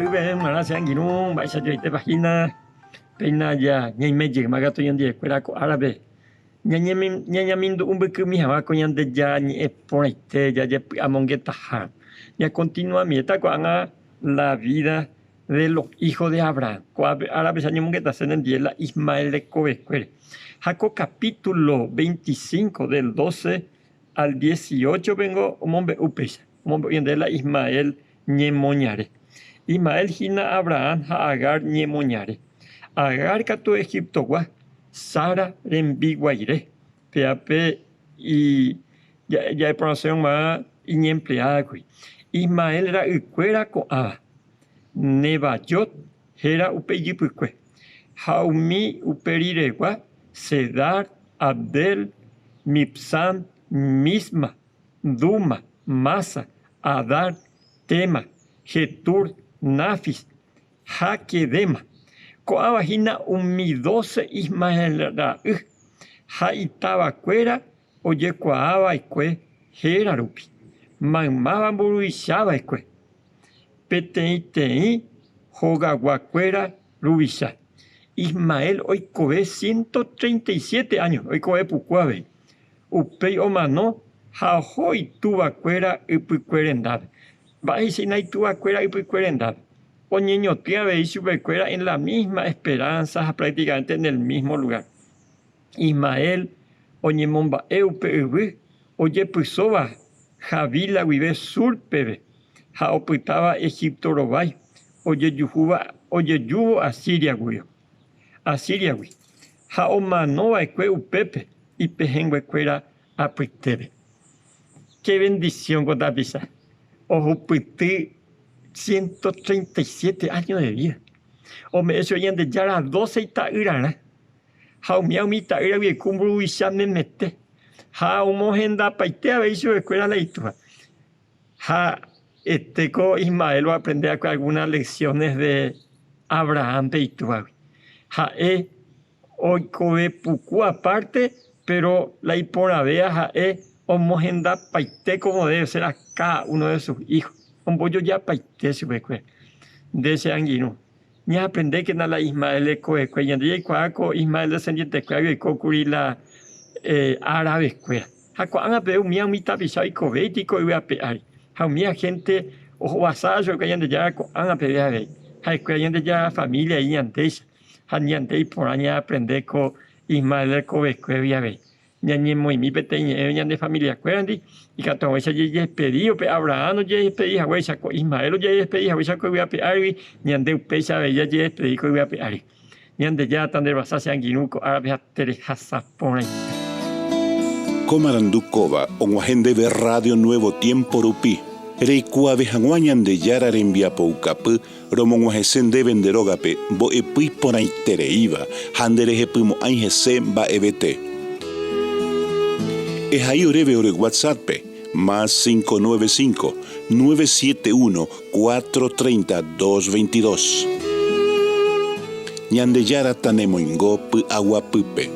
Rory peẽ g̃uarã che angirũ mba'éicha joaitépa hína péina ja ñaime jeyma katu ñandivekuéra ko árape ñañemindu'u mbykymi hag̃ua ko Ñandejára ñe'ẽ porãite jajepy'amongetaha. Ñakontinuamiéta ko'ág̃a la vida de los hijos de Abraham. Ko'ápe árape che añemongetase nendive la Ismael rekovekuére. Ha ko capítulo 25 del 12 al 18 pengo omombe'u péicha. Omombe'u ñandéve la Ismael ñemoñare. Ismael hína Abraham ha Agar ñemoñare. Agar katu Egiptogua, Sara rembiguaire. Péape ja'eporãsérõ g̃uarã iñempleádakuri. Ismael ra'ykuéra ko'ãva, Nebajot héra upe ijypykue, ha umi upe riregua, Cedar, Abdel, Mibsam, Misma, Duma, Masa, Hadar, Tema, Jetur, Nafis ha Quedema. Ko'ãva hína umi dóse Ismael ra'y ha itavakuéra ojekuaa va'ekue héra rupi, maymáva mburuvicha va'ekue, peteĩteĩ hogaguakuéra ruvicha. Ismael oikove ciento treinta y siete áño, oikove puku avei. Upéi omano ha oho ituvakuéra ypykue rendápe. Mba'éicha ituvakuéra ypykue rendápe? Oñeñotỹ avei chupekuéra en la misma esperanza ha prácticamente en el mismo lugar. Ismael oñemomba'e upe yvy ojepysóva Havila guive sur peve ha opytáva Egipto rovái ojejuhúva ojejúvo Asíriaguio, Asíriagui, ha omano va'ekue upépe ipehẽnguekuéra apytépe. Che bendición ko tapicha ohupyty 137 años de vida. Ome'ẽ chupe Ñandejára doce ita'yrarã ha umíva umi ita'ýragui oiko mburuvicha memete ha omohendapaite avei chupekuéra la itúva. Ha etéko Ismael oaprende va'ekue algunas lecciones de Abrahánpe itúvagui. Ha'e oikove puku aparte, péro la iporãvéva ha'e omohendapaite como debe ser a cada uno de sus hijos, ombojojapaite chupekuéra. Nde che angirũ, Ñaaprendékena la Ismael rekovekue. Ñande jaikuaa ko Ismael descendientekuéragui oiko kuri la áravekuéra. Ha ko'ág̃a peve umíva umi tapicha oikovéiti ko yvy ape ári. Ha umíva hénte ohovasa chupekuéra Ñandejára ko'ág̃a peve avei. Ha'ekuéra Ñandejára família ñandéicha. Ha ñande iporã ñaaprende ko Ismael rekovekuégui avei. Ñañemoĩmi peteĩ ñe'ẽme ñane familiakuérandi, ikatu hag̃uáicha jajedespedi upe Abrahán ojedespedi haguéicha, ko Ismael ojedespedi haguéicha ko yvy ape árigui, ñande upéicha avei jajedespedi ko yvy ape ári. Ñandejára tanderovasa che angirũ ko árape ha terehasa porãite. Ko marandu kóva og̃uahẽ ndéve Radio Nuevo Tiempo rupi, reikuaave hag̃ua Ñandejára rembiapoukapy Romog̃uahẽse ndéve nde rógape mbo'epy iporãitereíva ha nderehepymo'ãi hese mba'evete. Ehai oréve ore WhatsApp-pe, más 595, 971, 430, 222. Ñandejára tanemoingo py'aguapýpe.